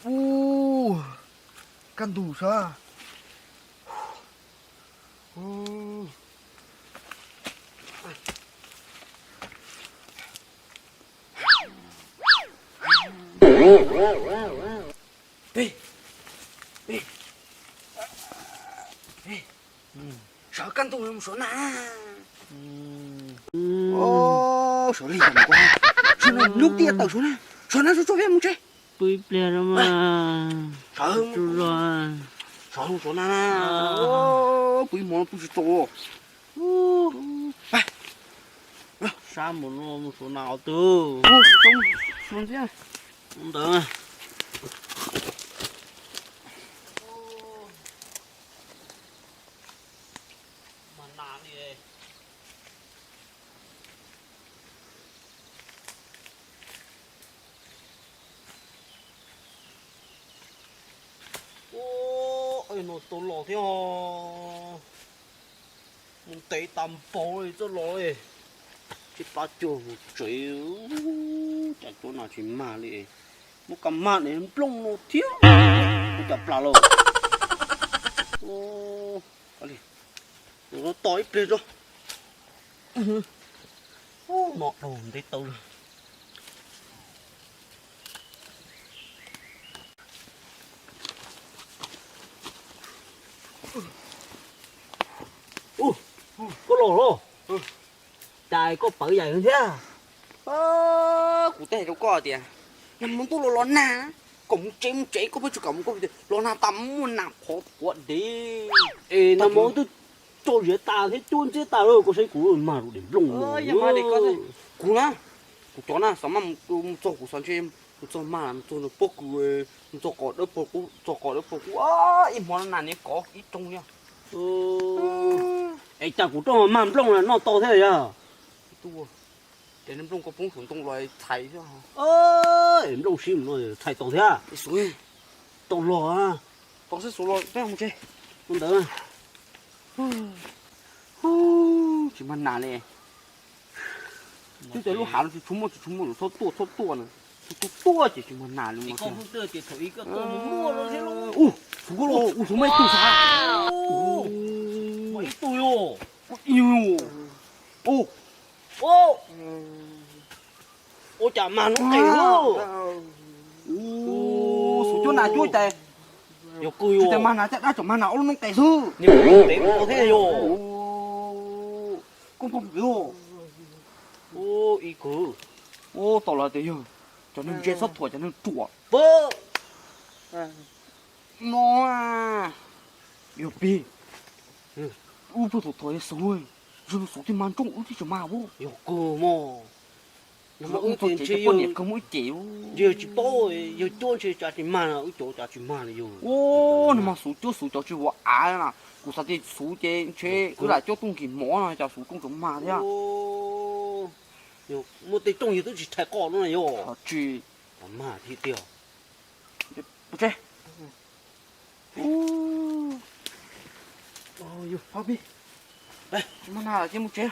Ub, kaj ntug sav. Sav kaj ntug mus suav nag. Suav li, suav nag, lub tiaj tawm suav nag, suav nag, suav tsuag peb mus tsev. Pw ib pliag no mas. Suav, suav nag, pw ib hmo pw tsis tau. Sab mus no mus suav nag os tug. Ntawd. Ua, no tau los thiab os. Mus ntev tas npaum li txoj los li. Tsib pab cuag mus tsev, cas cuab nas tsis mag li. Muab kaj mag ne nplooj no thiab. Ua cas plas lauj. Tos ib pliag tso. No dhau ntev tau li. Koj los los, cas koj pawv yam thiab? Kuv twb hais rau koj tias, nag hmo ntuj los los nag, kom mus tsev mus tsev, koj pheej tsis kom mus, koj tias los nag tas muaj nas phov quav dev. Es nag hmo twb tso ziav tas thiab cuab ntxiab tas lawm, koj saib kuv mag rau daim nplooj no. Kuv na, kuv cov na xav mas mus txog kuv xav ntshe mus txog mag mus txog nws pob kws, mus txog qos dawb paug qub, txog qos dawb paug qub ib hmo na niam kov ib rooj li. Es cas kuv rooj mag nplooj no noj tau thiab yog? Ces nplooj koj poob saum ntoo los txhais xwb. Nplooj sib mus no txhais tau thiab. Tau los. Tau xwb, xuav los peb mus tsev. Ua ntawd. Tsis mag nas li. Twb tias lub hav no tsis tshua muaj, tsis tshua muaj, txhob tuaj, txhob tuaj na. Tsis tuaj tuaj ces tsis mag nas li no. Ua, xuv koj los, ua xuv mas ib tug sav. Ib tug yog. Ua cas mag noob qes lawm. Xuv cuab nas cuab cas. Yog kawg, yog tias mag nas caj dab tseem mag nas ob lub noob qes xwb. Niag pem ua thiab yog. Koj pom pem. Ib kawg. Ua tau los tias yog cov neeg ntse txhob thuam cov neeg ruam. No yog pig. Wb pheej thuam thuam yog xuv, yog xuv thiaj mag nrooj, wb thiaj tsis mag. Yog kawg mog. Wb txog tsev cov poj niam kawg muaj ib ce. Yog tsis paub, yog cuab ntshe cas tsis mag, wb cov cas tsis mag li yog. Ua, nws mas xuv cuab xuv cov tsis huv av na. Kuv xav tias xuv ces ntshe wb lam cuab tuaj nkig mov no cas xuv rooj tseem mag thiab. Muaj tej rooj yog twb tsis rhais qos no na yog. Tsis mag thiab tiag. Tsis mag nas ces mus tsev.